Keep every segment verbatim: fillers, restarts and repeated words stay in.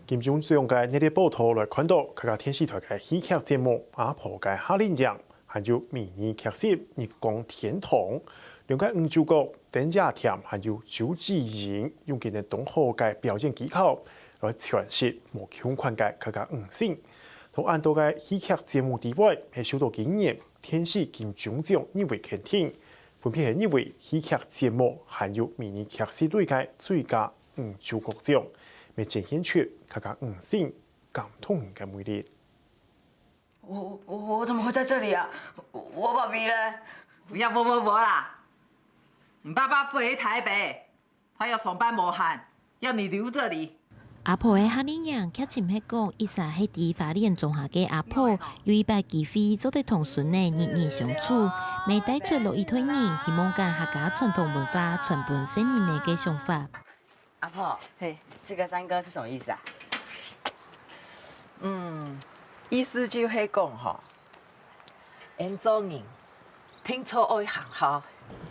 金鐘獎个熱烈報導來看到，客家電視台个戲劇節目《阿婆个夏令營》，還有迷你劇集《日光天堂》，兩个女主角丁雅婷還有朱智英，用佢等當好个表演技巧，來詮釋無共款个客家女性。同恁多个戲劇節目之外，係受到今年電視金鐘獎入圍肯定，分別係入圍戲劇節目還有迷你劇集類个最佳女主角獎，也展現出客家女性感動人个魅力。我我我怎么会在这里啊？我我爸比嘞？不要啵啵啵啦！你爸爸飞台北，他要上班无闲，要你留这里。阿婆个夏令營劇情係講，一儕係在花蓮莊下个阿婆，有一擺機會做得同孫仔日日相處，乜帶出落一代人希望將客家傳統文化傳分細人仔个想法。阿婆，嘿，這個山歌是什麼意思啊？嗯，意思就係講吼，人做人，聽錯愛行好。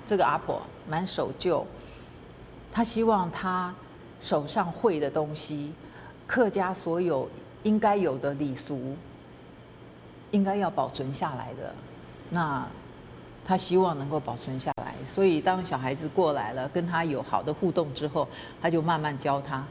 這個阿婆蠻守舊，她希望她手上會的東西，客家所有應該有的禮俗，應該要保存下來的。那她希望能夠保存下來，所以當小孩子過來了，跟她有好的互動之後，她就慢慢教他。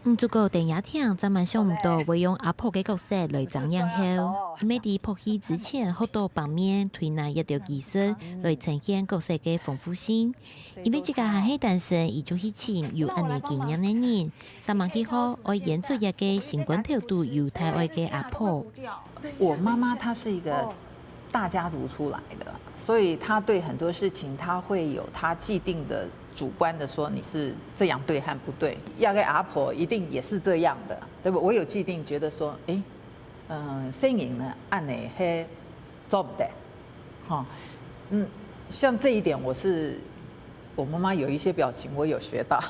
女主角丁雅婷，正蠻想毋到會用阿婆个角色來爭影后，因為在拍戲之前學到挷麵、推拿這兜技術，來呈現角色个豐富性。因為自家還係單身，佢就去尋有恁呢經驗个人，煞猛去學，愛演出這個心肝頭肚有大愛个阿婆。我媽媽她是一個大家族出來的，所以她對很多事情她會有她既定的主觀的說你是這樣對和不對。這個阿婆一定也是這樣的，對吧？我有既定覺得說，誒，嗯，細人呢，恁呢係做毋得，哈，嗯，像這一點我是，我媽媽有一些表情我有學到。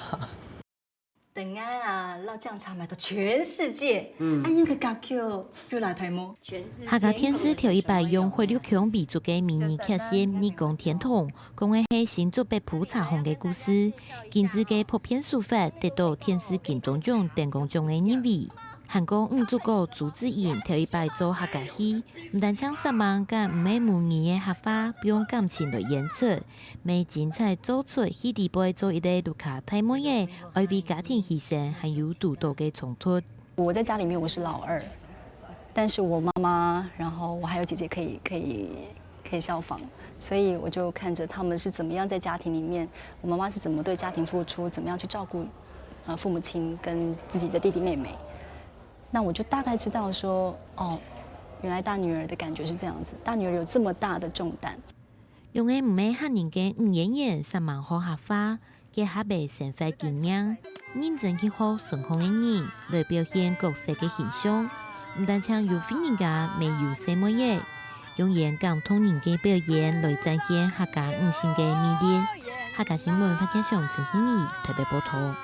等啊，老醬茶賣到全世界，嗯，恁樣个格局又來大無？全世界。客家電視頭一擺用火力強為主个迷你劇集《日光天堂》，講个係新竹北埔茶行个故事。精緻个拍片手法得到電視金鐘獎等獎个入圍。還講女主角朱智英頭一擺做客家戲，毋單淨煞猛將毋係母語个客話，用感情來演出， 乜精彩做出戲裡背做一個屋下大妹仔，愛為家庭犧牲，還有堵著个衝突。我在家裡面我是老二，但是我媽媽，然後我還有姐姐可以可以可以效仿，所以我就看著她們是怎麼樣在家庭裡面，我媽媽是怎麼對家庭付出，怎麼樣去照顧呃父母親跟自己的弟弟妹妹。那我就大概知道說，哦，原來大女兒的感覺是這樣子，大女兒有這麼大的重擔。 用个毋係客人个語言言煞猛學客話，結合个生活經驗，認真去學身邊个人，來表現角色个形象。毋單淨有婦人家，乜有細妹仔，用演感動人个表演來展現客家女性个魅力。客家新聞，潘建雄、陳心怡台北報導。